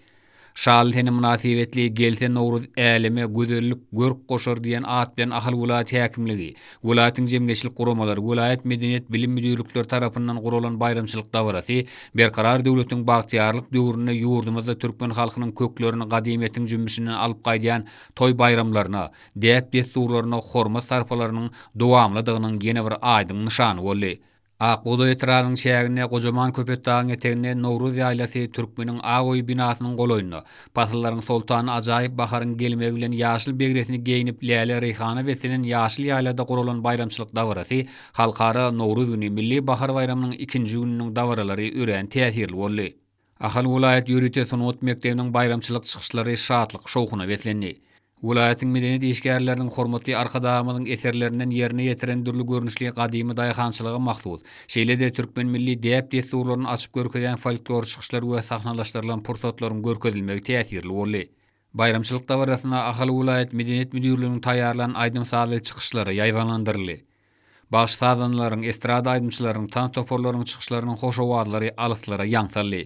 Şaly sene mynasybetli Gelse Nowruz äleme gözellik görk goşar diýen at bilen Ahal welaýat häkimligi, welaýatyň jemgyýetçilik guramalary, welaýat medeniýet, bilim müdirlikleri tarapyndan guralan baýramçylyk dabarasy Berkarar döwletiň bagtyýarlyk döwründe ýurdumyzda türkmen halkynyň köklerini gadymyýetiň jümmüşinden alyp gaýdýan toý-baýramlaryna, däp-dessurlaryna hormat-sarpalarynyň dowamlydygynyň ýene bir aýdyň nyşany boldy. Ak bugdaý etrabynyň çäginde gojaman Köpetdagyň eteginde Nowruz ýaýlasy türkmeniň ak öýi binasynyň golaýynda, pasyllaryň soltany ajaýyp baharyň gelmegi bilen ýaşyl begresini geýnip läle-reýhana beslenen ýaşyl ýaýlada guralan baýramçylyk dabarasy Halkara Nowruz güni Milli bahar baýramynyň ikinji gününiň dabaralary örän täsirli boldy. Ahal welaýat ýörite sungat mekdebiniň baýramçylyk çykyşlary şatlyk-şowhuna beslendi. Welaýatyň medeniýet işgärleriniň hormatly Arkadagymyzyň eserlerinden ýerine ýetiren dürli görnüşli gadymy daýhançylyga mahsus, şeýle-de türkmen milli däp-dessurlaryny açyp görkezýän folklor çykyşlar we sahnalaşdyrylan pursatlaryň görkezilmegi täsirli boldy. Baýramçylyk dabarasynda Ahal welaýat medeniýet müdirliginiň taýýarlan aýdym-sazly çykyşlary ýaýbaňlandyryldy. Bagşy-sazandalaryň, estrada aýdymçylarynyň, tans toparlarynyň çykyşlarynyň hoş owazlary alyslara ýaň saldy.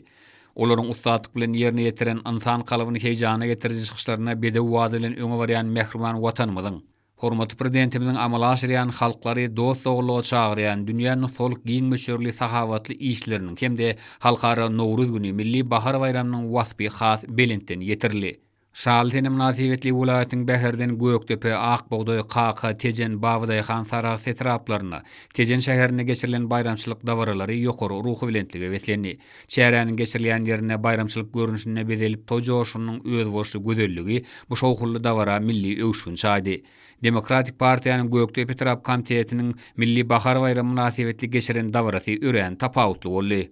Olaryň ussatlyk bilen ýerine ýetiren, ynsan kalbyny heýjana getiriji çykyşlarynda bedew bady bilen öňe barýan mähriban Watanymyzyň, Hormatly Prezidentimiziň amala aşyrýan halklary dost-doganlyga çagyrýan, dünýä nusgalyk giň möçberli sahawatly işleriniň hem-de Halkara Nowruz güni, Milli bahar baýramynyň waspy has belentden ýetirildi. Şaly sene mynasybetli welaýatyň Bäherden, Gökdepe, Ak bugdaý, Kaka, Tejen, Babadaýhan, Sarahs etraplarynda, Tejen şäherinde geçirilen baýramçylyk dabaralary ýokary ruhubelentlige beslendi. Çäräniň geçirilýän ýerinde baýramçylyk görnüşinde bezelip toý joşgunynyň özboluşly gözelligi bu şowhunly dabara milli öwüşgin çaýdy. Demokratik partiýanyň Gökdepe etrap komitetiniň Milli bahar baýramy mynasybetli geçiren dabarasy örän tapawutly boldy.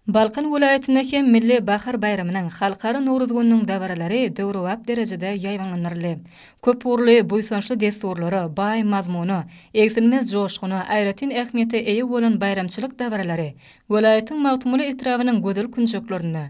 Balkan welaýatynda hem Milli bahar baýramynyň, Halkara Nowruz gününiň dabaralary döwrebap derejede ýaýbaňlandyryldy. Köpugurly, buýsançly dessurlara, baý mazmuna, egsilmez joşguna, aýratyn ähmiýete eýe bolan baýramçylyk dabaralary welaýatyň Magtymguly etrabynyň gözel künjeklerinde,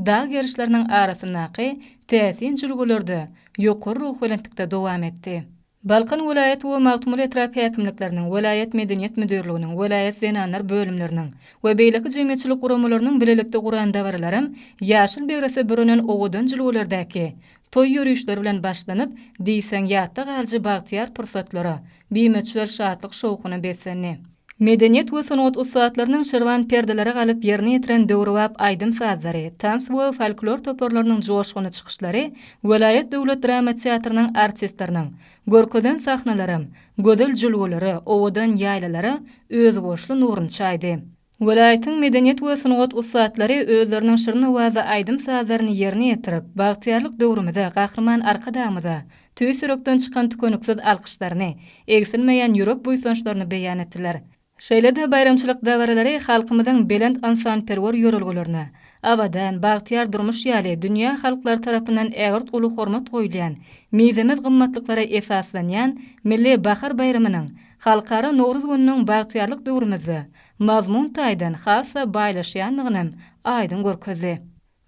dag gerişleriniň arasyndaky täsin jülgelerde ýokary ruhubelentlikde dowam etdi. Balkan welaýat we Magtymguly etrap häkimlikleriniň, welaýat medeniýet müdirliginiň, welaýat zenanlar bölümleriniň we beýleki jemgyýetçilik guramalarynyň bilelikde guran dabaralaram ýaşyl begrese bürenen owadan jülgelerdäki toý ýörişleri bilen başlanyp, diýseň ýatda galyjy bagtyýar pursatlara, bimöçber şatlyk-şowhuna beslendi. Medeniýet we sungat ussatlarynyň şirwan perdelere galyp ýerine ýetiren döwrebap aýdym-sazlary, tans we folklor toparlarynyň joşgunly çykyşlary, welaýat döwlet drama teatrynyň artistleriniň görkezen sahnalaram gözel jülgelere, owadan ýaýlalara özboluşly nuruny çaýdy. Welaýatyň medeniýet we sungat ussatlary özleriniň şirin owazly aýdym-sazlaryny ýerine ýetirip, bagtyýarlyk döwrümize, Gahryman Arkadagymyza tüýs ýürekden çykan tükeniksiz alkyşlaryny, egsilmeýän ýürek buýsançlaryny beýan etdiler. Şeýle-de baýramçylyk dabaralary halkymyzyň belent ynsanperwer ýörelgelerine, abadan, bagtyýar durmuş ýaly dünýä halklary tarapyndan ägirt uly hormat goýulýan mizemez gymmatlyklara esaslanýan Milli bahar baýramynyň, Halkara Nowruz gününiň bagtyýarlyk döwrümizde mazmun taýdan has-da baýlaşýandygynam aýdyň görkezdi.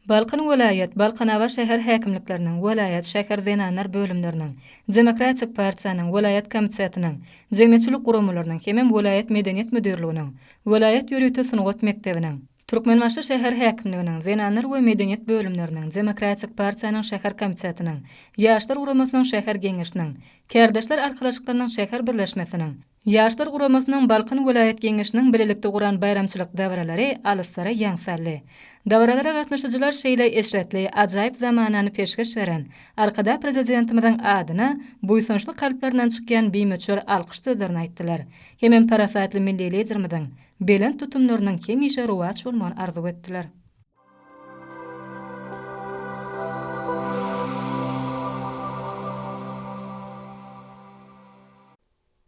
Balkan welaýat, Balkanabat şäher häkimlikleriniň, welaýat, şäher zenanlar bölümleriniň, Demokratik partiýanyň welaýat komitetiniň, jemgyýetçilik guramalarynyň hemem welaýat medeniýet müdirliginiň, welaýat ýörite sungat mekdebiniň, Türkmenbaşy şäher häkimliginiň, zenanlar we medeniýet bölümleriniň, Demokratik partiýanyň şäher komitetiniň, Ýaşlar guramasynyň şäher geňeşiniň, Kärdeşler arkalaşyklarynyň şäher birleşmesiniň, Ýaşlar guramasynyň Balkan welaýat Geňeşiniň bilelikde guran baýramçylyk dabaralary alyslara ýaň saldy. Dabaralara gatnaşyjylar şeýle eşretli, ajaýyp zamanany peşgeş beren Arkadag Prezidentimiziň adyna buýsançly kalplaryndan çykýan bimöçber alkyş sözlerini aýtdylar hemem parasatly milli Liderimiziň belent tutumlarynyň hemişe rowaç bolmagyny arzuw etdiler.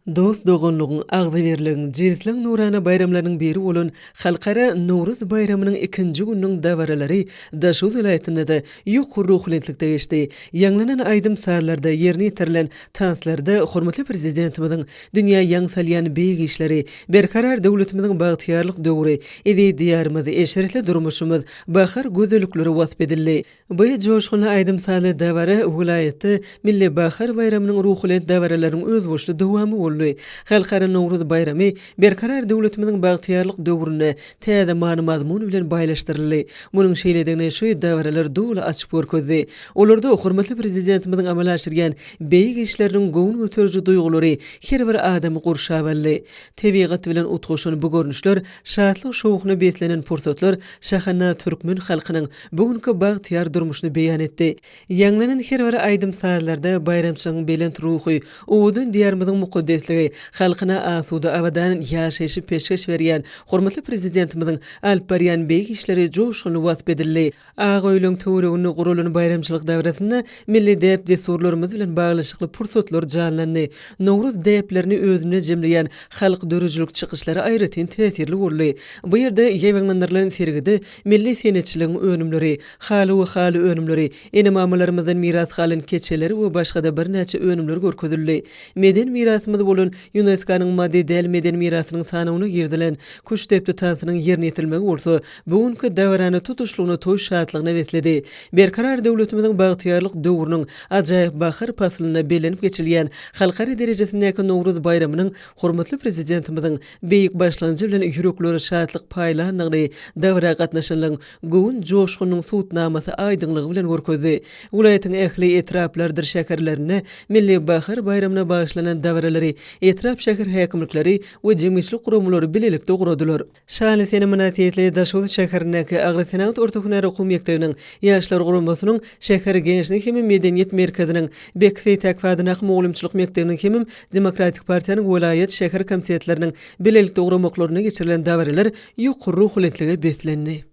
Dost-doganlygyň, agzybirligiň, jebisligiň nurana baýramlarynyň biri bolan Halkara Nowruz baýramynyň ikinji gününiň dabaralary Daşoguz welaýatynda-da ýokary ruhubelentlikde geçdi. Ýaňlanan aýdym-sazlarda, ýerine ýetirilen tanslarda hormatly Prezidentimiziň dünýä ýaň salýan beýik işleri, Berkarar döwletimiziň bagtyýarlyk döwri, eziz Diýarymyz, eşretli durmuşymyz, bahar gözellikleri wasp edildi. Bu joşgunly aýdym-sazly dabara welaýatda Milli bahar baýramynyň ruhubelent dabaralarynyň özboluşly dowamy boldy. Halkara Nowruz baýramy Berkarar döwletimiziň bagtyýarlyk döwründe täze many-mazmun bilen baýlaşdyryldy. Munuň şeýledigini şu dabaralar doly açyp görkezdi. Olarda hormatly Prezidentimiziň amala aşyrýan beýik işleriniň göwün göteriji duýgulary her bir adamy gurşap aldy. Tebigat bilen utgaşan bu görnüşler, şatlyk-şowhuna beslenen pursatlar şahana türkmen halkynyň bu günki bagtyýar durmuşyny beýan etdi. Ýaňlanan her bir aýdym-sazlarda baýramçylygyň belent ruhy, owadan Diýarymyzyň mukaddesligi, halkyna asuda, abadan ýaşaýşy peşgeş berýän hormatly Prezidentimiziň alyp barýan beýik işleri joşgunly wasp edildi. Ak öýleň töwereginde guralan baýramçylyk dabarasynda milli däp-dessurlarymyz bilen baglanyşykly pursatlar janlandy. Nowruz däplerini özünde jemleýän halk döredijilik çykyşlary aýratyn täsirli boldy. Bu ýerde ýaýbaňlandyrylan sergide milli senetçiligiň önümleri, haly we haly önümleri, ene-mamalarymyzdan miras galan keçeler we başga-da birnäçe önümler görkezildi. Medeni mirasymyz bolan ÝUNESKO-nyň maddy däl medeni mirasynyň sanawyna girizilen Küştdepdi tansynyň ýerine ýetirilmegi bolsa bu günki dabarany tutuşlygyna toý şatlygyna besledi. Berkarar döwletimiziň bagtyýarlyk döwrüniň ajaýyp bahar paslynda bellenip geçilýän halkara derejesindäki Nowruz baýramynyň hormatly Prezidentimiziň beýik başlangyjy bilen ýüreklere şatlyk paýlandygyny dabara gatnaşanlaryň göwün joşgunynyň subutnamasy aýdyňlygy bilen görkezdi. Welaýatyň ähli etraplarydyr şäherlerinde Milli bahar baýramyna bagyşlanan dabaralary etrap-şäher häkimlikleri we jemgyýetçilik guramalary bilelikde guradylar. Şanly sene mynasybetli Daşoguz şäherindäki Agrosenagat orta hünär okuw mekdebiniň Ýaşlar guramasynyň şäher Geňeşiniň hemem Medeniýet merkeziniň, Beki Seýtäkow adyndaky mugallymçylyk mekdebiniň hemem Demokratik partiýanyň welaýat, şäher komitetleriniň bilelikde guramaklarynda geçirilen dabaralar ýokary ruhubelentlige beslendi.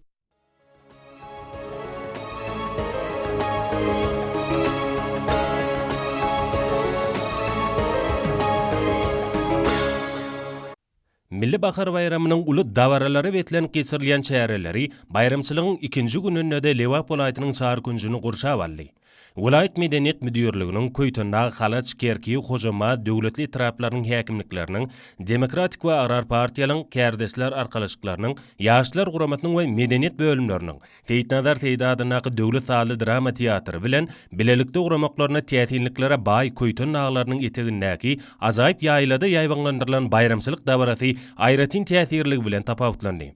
Milli bahar baýramynyň uly dabaralara beslenip geçirilýän çäreleri baýramçylygyň ikinji gününde-de Lebap welaýatynyň çar künjüni gurşap aldy. Welaýat medeniýet müdirliginiň, Köýtendag, Halaç, Kerki, Hojambaz, Döwletli etraplarynyň häkimlikleriniň, Demokratik we Agrar partiýalyň, Kärdeşler arkalaşyklarynyň, Ýaşlar guramasynyň we medeniýet bölümleriniň, Seýitnazar Seýdi adyndaky döwlet sazly drama teatry bilen bilelikde guramaklaryna täsinliklere baý Köýten daglarynyň etegindäki ajaýyp ýaýlada ýaýbaňlandyrylan baýramçylyk dabarasy aýratyn täsirligi bilen tapawutlandy.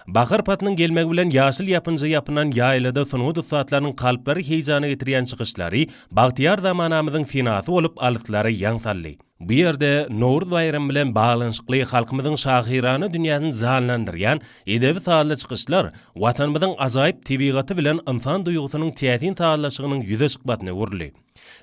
Bahar paslynyň gelmegi bilen ýaşyl ýapynja ýapynan ýaýlada sungat ussatlarynyň kalplary heýjana getirýän çykyşlary bagtyýar zamanamyzyň senasy bolup alyslara ýaň saldy. Bu ýerde Nowruz baýramy bilen baglanyşykly halkymyzyň şahyrana dünýäsini janlandyrýan edebi-sazly çykyşlar Watanymyzyň ajaýyp tebigaty bilen ynsan duýgusynyň täsin sazlaşygynyň ýüze çykmasyna öwrüldi.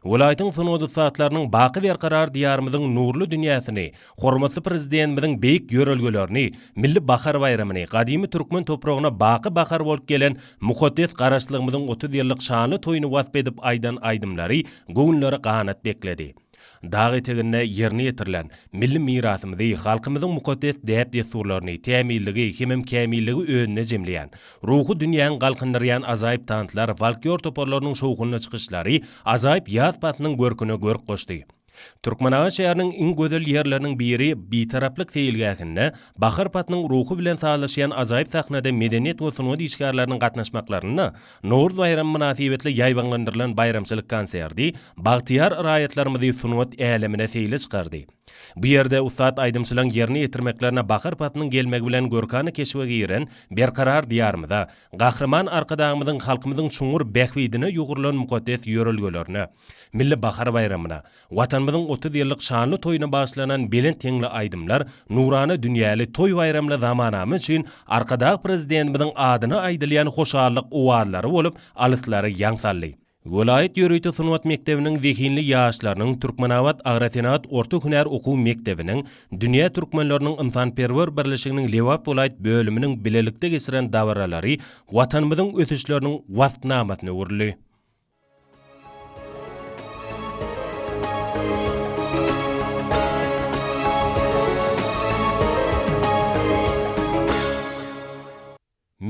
Welaýatyň sungat ussatlarynyň baky berkarar Diýarymyzyň nurly dünýäsini, hormatly Prezidentimiziň beýik ýörelgelerini, Milli bahar baýramyny, gadymy türkmen topragyna baky bahar bolup gelen mukaddes Garaşsyzlygymyzyň 30 ýyllyk şanly toýuny wasp edip aýdan aýdymlary göwünlere ganat bekledi. Dag eteginde ýerine ýetirilen, milli mirasymyzy, halkymyzyň mukaddes däp-dessurlaryny, tämizligi hemem kämilligi özünde jemleýän, ruhy dünýäňi galkyndyrýan ajaýyp tanslar, folklor toparlarynyň şowhunly çykyşlary ajaýyp ýaz paslynyň görküne görk goşdy. Türkmenabat şäheriniň iň gözel ýerleriniň biri Bitaraplyk seýilgähinde bahar paslynyň ruhy bilen sazlaşýan ajaýyp sahnada medeniýet we sungat işgärleriniň gatnaşmaklarynda Nowruz baýramy mynasybetli ýaýbaňlandyrylan baýramçylyk konserti bagtyýar raýatlarymyzy sungat älemine seýle çykardy. Bu ýerde ussat aýdymçylaryň ýerine ýetirmeklerine bahar paslynyň gelmegi bilen görkana keşbe giren Berkarar Diýarymyza, Gahryman Arkadagymyzyň halkymyzyň çuňňur bähbidine ýugrulan mukaddes ýörelgelerine, Milli bahar baýramyna, Watanymyzyň 30 ýyllyk şanly toýuna bagyşlanan belent heňli aýdymlar nurana dünýäli toý-baýramly zamanamyz üçin Arkadag Prezidentimiziň adyna aýdylýan hoşallyk owazlary bolup alyslara ýaň saldy. Welaýat ýörite sungat mekdebiniň zehinli ýaşlarynyň Türkmenabat agrosenagat orta hünär okuw mekdebiniň Dünýä türkmenleriniň ynsanperwer birleşiginiň Lebap welaýat bölüminiň bilelikde geçiren dabaralary Watanymyzyň ösüşleriniň waspnamasyna öwrüldi.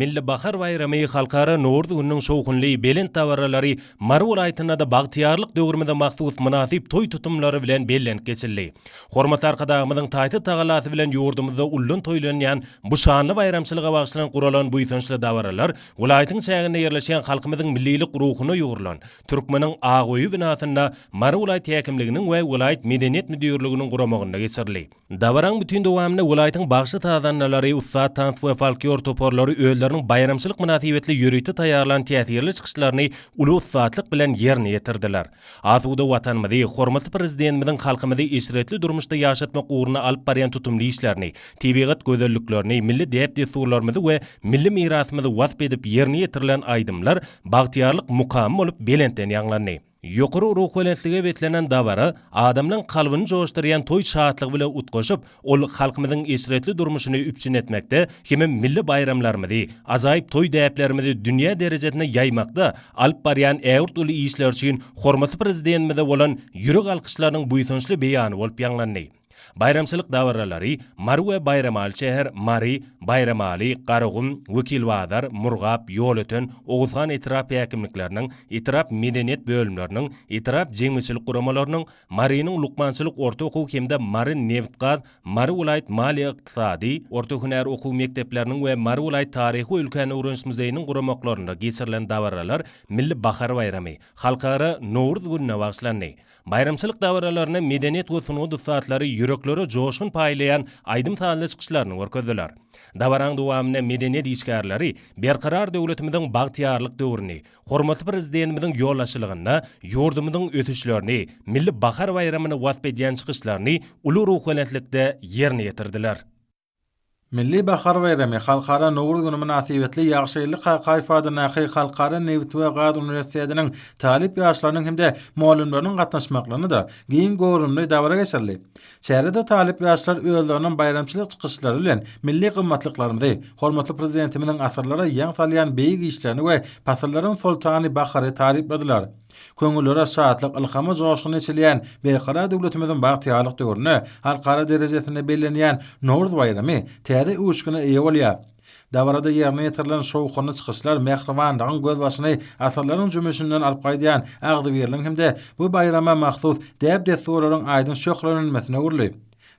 Milli bahar baýramy, Halkara Nowruz gününiň şowhunly, belent dabaralary Mary welaýatynda-da bagtyýarlyk döwrümize mahsus mynasyp toý tutumlary bilen bellenip geçildi. Hormatly Arkadagymyzyň taýsyz tagallasy bilen ýurdumyzda uldan toýlanýan bu şanly baýramçylyga bagyşlanyp guralan buýsançly dabaralar welaýatyň çäginde ýerleşýän halkymyzyň millilik ruhuna ýugrulan Türkmeniň ak öýi binasynda Mary welaýat häkimliginiň we welaýat medeniýet müdirliginiň guramagynda geçirildi. Dabaraň bütin dowamynda welaýatyň bagşy-sazandalary, ussat tans we folklor toparlary özleriniň baýramçylyk mynasybetli ýörite taýýarlan täsirli çykyşlaryny uly ussatlyk bilen ýerine ýetirdiler. Asuda Watanymyzy, hormatly Prezidentimiziň halkymyzy eşretli durmuşda ýaşatmak ugrunda alyp barýan tutumly işlerini, tebigat gözelliklerini, milli däp-dessurlarymyzy we milli mirasymyzy wasp edip ýerine ýetirilen aýdymlar bagtyýarlyk mukamy bolup belentden ýaňlandy. Ýokary ruhubelentlige beslenen dabara adamlaň kalbyny joşdurýan toý şatlygy bilen utgaşyp, ol halkymyzyň eşretli durmuşyny üpjün etmekde hemem milli baýramlarymyzy, ajaýyp toý däplerimizi dünýä derejesinde ýaýmakda alyp barýan ägirt uly işleri üçin hormatly Prezidentimize bolan ýürek alkyşlarynyň buýsançly beýany bolup ýaňlandy. Baýramçylyk dabaralary Mary we Baýramaly şäher, Mary, Baýramaly, Garagum, Wekilbazar, Murgap, Ýolöten, Oguzhan etrap häkimlikleriniň, etrap medeniýet bölümleriniň, etrap jemgyýetçilik guramalarynyň, Marynyň lukmançylyk orta okuw hem-de Mary nebitgaz, Mary welaýat maliýe-ykdysady, orta hünär okuw mekdepleriniň we Mary welaýat taryhy we ülkäni öwreniş muzeýiniň guramaklarynda geçirilen dabaralar Milli bahar baýramy, Halkara Nowruz gününe bagyşlandy. Baýramçylyk dabaralarynda medeniýet we sungat ussatlary ýüreklere joşgun paýlaýan aýdym-sazly çykyşlaryny görkezdiler. Dabaraň dowamynda medeniýet işgärleri Berkarar döwletimiziň bagtyýarlyk döwrüni, hormatly Prezidentimiziň ýolbaşçylygynda ýurdumyzyň ösüşlerini, Milli bahar baýramyny wasp edýän çykyşlaryny uly ruhubelentlikde ýerine ýetirdiler. Milli bahar baýramy, Halkara Nowruz güni mynasybetli Ýagşygeldi Kakaýew adyndaky Halkara nebit we gaz uniwersitetiniň talyp ýaşlarynyň hem-de mugallymlarynyň gatnaşmaklarynda giň göwrümli dabara geçirildi. Çärede talyp ýaşlar özleriniň baýramçylyk çykyşlary bilen milli gymmatlyklarymyzy, hormatly Prezidentimiziň asyrlara ýaň salýan beýik işlerini we pasyllaryň soltany bahary tarypladylar. Köňüllere şatlyk, ylhama joşgun eçilýän Berkarar döwletimiziň bagtyýarlyk döwründe halkara derejesinde bellenýän Nowruz baýramy täze öwüşgine eýe bolýar. Dabarada ýerine ýetirilen şowhunly çykyşlar mähribanlygyň gözbaşyny asyrlaryň jümmüşinden alyp gaýdýan agzybirligiň hem-de bu baýrama mahsus däp-dessurlaryň aýdyň şöhlelenmesine öwrüldi.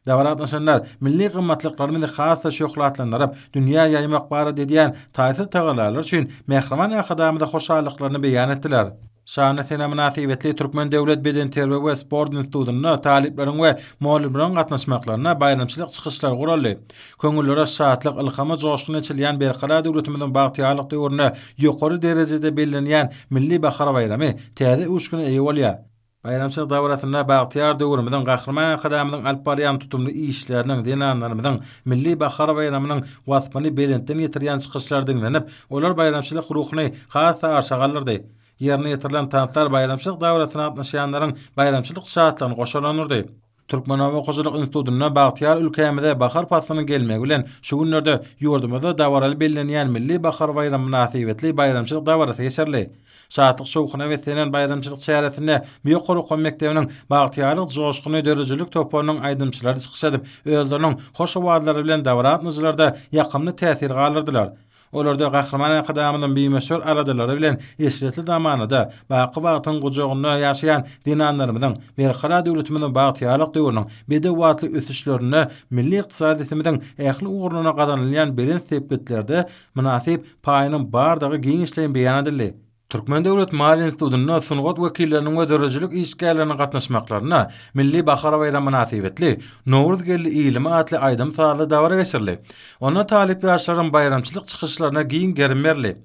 Dabara gatnaşanlar milli gymmatlyklarymyzy has-da şöhratlandyryp, dünýä ýaýmak barada edýän taýsyz tagallalary üçin mähriban Arkadagymyza hoşallyklaryny beýan etdiler. Şanly sene mynasybetli Türkmen döwlet bedenterbiýe we sport institutynda talyplaryň we mugallymlaryň gatnaşmaklarynda baýramçylyk çykyşlary guraldy. Köňüllere şatlyk, ylhama joşgun eçilýän Berkarar döwletimiziň bagtyýarlyk döwründe ýokary derejede bellenýän Milli bahar baýramy täze öwüşgine eýe bolýar. Baýramçylyk dabarasynda bagtyýar döwrümiziň, Gahryman Arkadagymyzyň alyp barýan tutumly işleriniň, zenanlarymyzyň Milli bahar baýramynyň waspyny belentden ýetirýän çykyşlar diňlenip, olar baýramçylyk ruhuny has-da arşa galdyrdy. Ýerine ýetirilen tanslar baýramçylyk dabarasyna gatnaşýanlaryň baýramçylyk şatlygyny goşalandyrdy. Türkmenoba hojalyk institutynda bagtyýar ülkämize bahar paslynyň gelmegi bilen şu günlerde ýurdumyzda dabaraly bellenýän Milli bahar baýramy mynasybetli baýramçylyk dabarasy geçirildi. Şatlyk-şowhuna beslenen baýramçylyk çäresinde bu ýokary okuw mekdebiniň Bagtyýarlyk joşguny döredijilik toparynyň aýdymçylary çykyş edip, özleriniň hoş owazlary bilen dabara gatnaşyjylarda ýakymly täsir galdyrdylar. Olarda Gahryman Arkadagymyzyň bimöçber aladalary bilen eşretli zamanada, baky bagtyň gujagynda ýaşaýan zenanlarymyzyň, Berkarar döwletimiziň bagtyýarlyk döwrüniň bedew atly ösüşlerinde milli ykdysadyýetimiziň ähli ugurlarynda gazanylýan belent sepgitlerde mynasyp paýynyň bardygy giňişleýin beýan edildi. Türkmen döwlet maliýe institutynda sungat wekilleriniň we döredijilik işgärleriniň gatnaşmaklarynda Milli bahar baýramy mynasybetli Nowruz geldi ilime atly aýdym-sazly dabara geçirildi. Onda talyp ýaşlaryň baýramçylyk çykyşlaryna giň gerim berildi.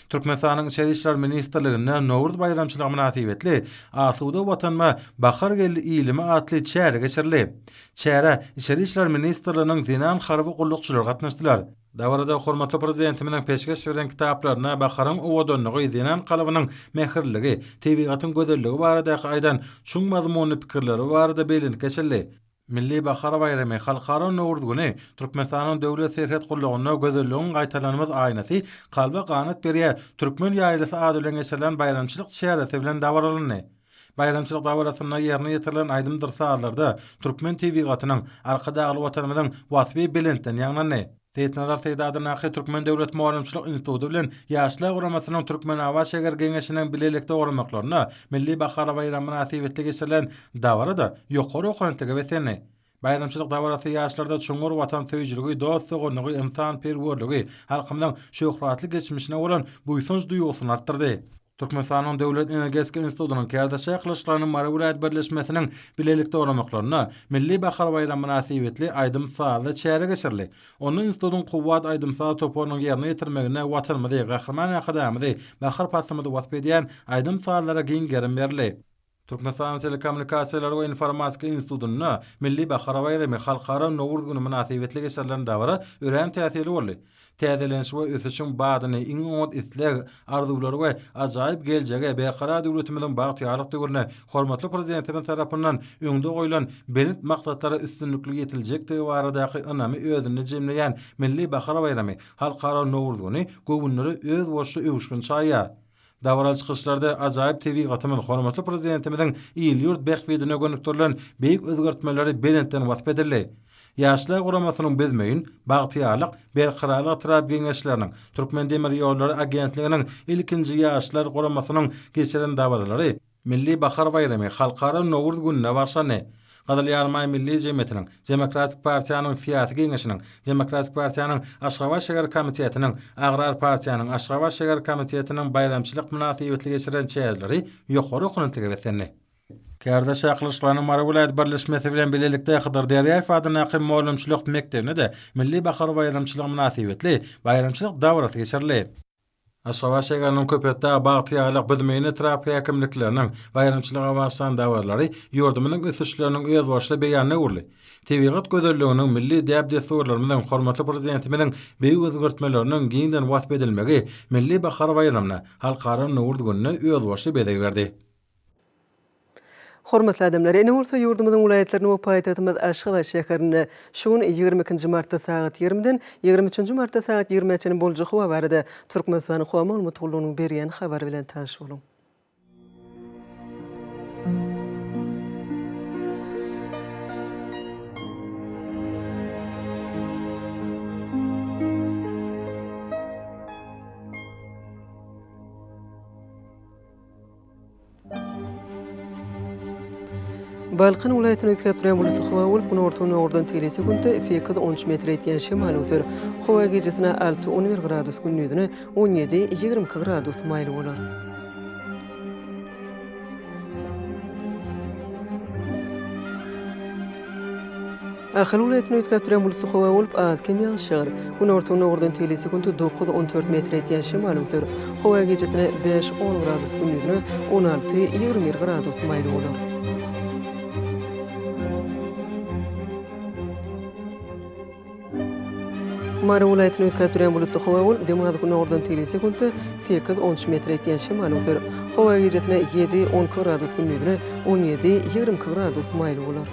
Türkmenistanyň Içeri işler ministrliginde Nowruz baýramçylygy mynasybetli Asuda Watanyma bahar geldi ilime atly çäre geçirildi. Çärä Içeri işler ministrliginiň zenan harby gullukçylary gatnaşdylar. Dabarada hormatly Prezidentimiziň peşgeş beren kitaplarynda baharyň owadanlygy, zenan kalbynyň mähirliligi, tebigatyň gözelligi baradaky aýdan çuň mazmunly pikirleri barada bellenip geçildi. Milli bahar baýramy, Halkara Nowruz güni Türkmenistanyň Döwlet serhet gullugynda Gözelligiň gaýtalanmaz aýnasy, kalba ganat berýär türkmen ýaýlasy ady bilen geçirilen baýramçylyk çäresi bilen dabaralandy. Baýramçylyk dabarasynda ýerine ýetirilen aýdymdyr sazlarda türkmen tebigatynyň, Arkadagly Watanymyzyň waspy belentden ýaňlandy. Seýitnazar Seýdi adyndaky Türkmen döwlet mugallymçylyk instituty bilen Ýaşlar guramasynyň Türkmenabat şäher Geňeşiniň bilelikde guramaklarynda Milli bahar baýramy mynasybetli geçirilen dabara-da ýokary okanetlige beslendi. Baýramçylyk dabarasy ýaşlarda çuňňur watansöýüjiligi, dost-doganlygy, ynsanperwerligi, halkymyzyň şöhratly geçmişine bolan buýsanç duýgusyny artdyrdy. Türkmenistanyň Döwlet energetika institutynyň Kärdeşler arkalaşyklarynyň Mary welaýat birleşmesiniň bilelikde guramaklarynda Milli bahar baýramy mynasybetli aýdym-sazly çäre geçirildi. Onda institutyň Kuwwat aýdym-saz toparynyň ýerine ýetirmeginde Watanymyzy, Gahryman Arkadagymyzy, bahar paslymyzy wasp edýän aýdym-sazlara giň gerim berildi. Türkmenistanyň Telekommunikasiýalar we informatika institutynda Milli bahar baýramy, Halkara Nowruz güni mynasybetli geçirilen dabara örän täsirli boldy. Täzeleniş we ösüşiň badyny, iň oňat isleg, arzuwlary we ajaýyp geljege, Berkarar döwletimiziň bagtyýarlyk döwründe hormatly Prezidentimiz tarapyndan öňde goýlan belent maksatlara üstünlikli ýetiljekdigi baradaky ynamy özünde jemleýän Milli bahar baýramy, Halkara Nowruz güni göwünlere özboluşly öwüşgin çaýýar. Dabaraly çykyşlarda ajaýyp tebigatymyz, hormatly Prezidentimiziň il-ýurt bähbidine gönükdirilen beýik özgertmeleri belentden wasp edildi. Ýaşlar guramasynyň Büzmeýin, Bagtyýarlyk, Berkararlyk etrap Geňeşleriniň, Türkmendemirýollary agentliginiň ilkinji Ýaşlar guramasynyň geçiren dabaralary, Milli bahar baýramy Halkara Nowruz gününe bagyşlandy. Gyzyl Ýarymaý Milli jemgyýetiniň, Demokratik partiýanyň Syýasy geňeşiniň, Demokratik partiýanyň Aşgabat şäher komitetiniň, Agrar partiýanyň Aşgabat şäher komitetiniň baýramçylyk mynasybetli geçiren çäreleri ýokary okunutlyga beslendi. Kärdeş çakylyşyklarynyň Mary welaýat birleşmesi bilen bilelikde Hydyr Derýaýew adyndaky mugallymçylyk mekdebinde-de Milli bahar baýramçylygy mynasybetli baýramçylyk dabarasy geçirildi. Aşgabat şäheriniň Köpetdag, Bagtyýarlyk, Büzmeýin etrap häkimlikleriniň baýramçylyga bagyşlan dabaralary ýurdumyzyň ösüşleriniň özboluşly beýanyna öwrüldi. Tebigat gözelliginiň, milli däp-dessurlarymyzyň, hormatly Prezidentimiziň beýik özgertmeleriniň giňden wasp edilmegi Milli bahar baýramyna, Halkara Nowruz gününe özboluşly bezeg berdi. Hormatly adamlar, ine bolsa ýurdumyzyň welaýatlarynda we paýtagtymyz Aşgabat şäherinde şu gün 22-nji martda sagat 20-den 23-nji martda sagat 20-ä çenli boljak howa barada Türkmenistanyň Howa maglumat gullugynyň berýän habary bilen tanyş boluň. Balkan welaýatynyň üýtgäp durýan bulutly howa bolup, günorta-gündogardan tegelek sekuntda sekiz-on üç metre ýetýän şemal öwser. Howa gijesine alty-on bir gradus, gündizine on ýedi, 22 gradus maýyl bolar. Ahal welaýatynda üýtgäp durýan bulutly howa bolup, az-kem ýagyş ýagar. Günorta-gündogardan tegelek sekunta 9-14 metre ýetýän şemal öwser. Howa gijesine 5-10 gradus, gündizine 16-21 gradus maýyl bolar. Mary welaýatynda üýtgäp durýan bulutly howa bolup, demirgazyk-gündogardan tegelek sekuntda 8-13 metre ýetýän şemal öwser. Howa gijesine 7-12 gradus, gündizine 17-22 gradus maýyl bolar.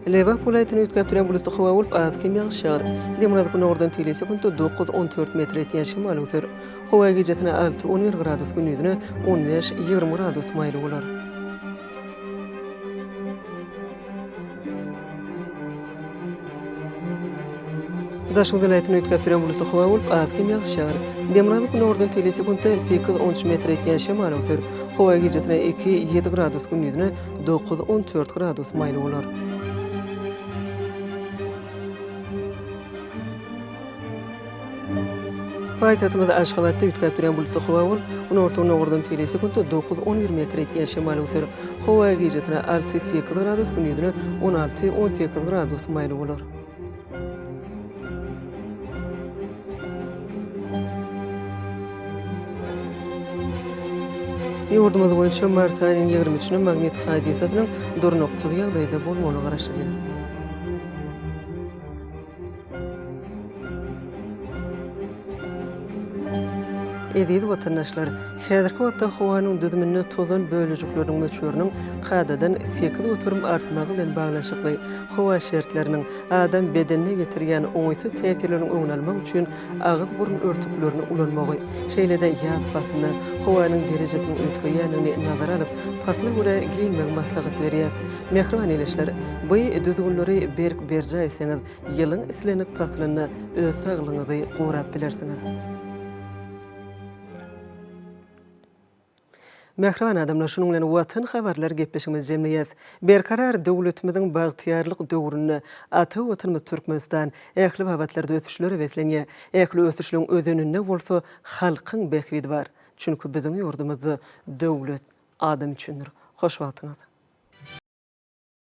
Lebap welaýatynda üýtgäp durýan bulutly howa bolup, az-kem ýagyş ýagar. Demirgazyk-gündogardan tegelek sekuntda 9-14 metre ýetýän şemal öwser. Howa gijesine 6-11 gradus, gündizine 15-20 gradus maýyl bolar. Daşoguz welaýatynda üýtgäp durýan bulutly howa bolup, az-kem ýagyş ýagar. Demirgazyk-günordan tegelek sekuntda sekiz-on üç metre ýetýän şemal öwser. Howa gijesine iki, ýedi gradus, gündizine dokuz, on dört gradus maýyl bolar. Paýtagtymyz Aşgabatda üýtgäp durýan bulutly howa bolup, günorta-gündogardan tegelek sekuntda dokuz-on bir metr ýetýän şemal öwser. Howa gijesine alty-sekiz gradus, gündizine on alty-on sekiz gradus maýyl bolar. Ýurdumyz boýunça mart aýynyň ýigrimi üçüne magnit hadysasynyň durnuksyz ýagdaýda bolmagyna garaşylýar. Eziz watandaşlar! Häzirki wagtda howanyň düzüminde tozan bölejikleriniň möçberiniň kadadan 8% artmagy bilen baglanyşykly howa şertleriniň adam bedenine ýetirýän oňaýsyz täsirleriniň öňüni almak üçin agyz-burun örtüklerini ulanmagy, şeýle-de ýaz paslynda howanyň derejesiniň üýtgeýändigini nazara alyp, pasla görä geýinmegi maslahat berýäs. Mähriban ildeşler! Bu düzgünleri berk berjaý etseňiz, ýylyň islendik paslynda öz saglygyňyzy gorap bilersiňiz. Mähriban adamlar, şunuň bilen Watan habarlar gepleşigimizi jemleýäs. Berkarar döwletimiziň bagtyýarlyk döwründe ata Watanymyz Türkmenistan ähli babatlarda ösüşlere beslenýär. Ähli ösüşleň özeninde bolsa halkyň bähbidi bar. Çünki biziň ýurdumyzda döwlet adam üçindir. Hoş wagtyňyz!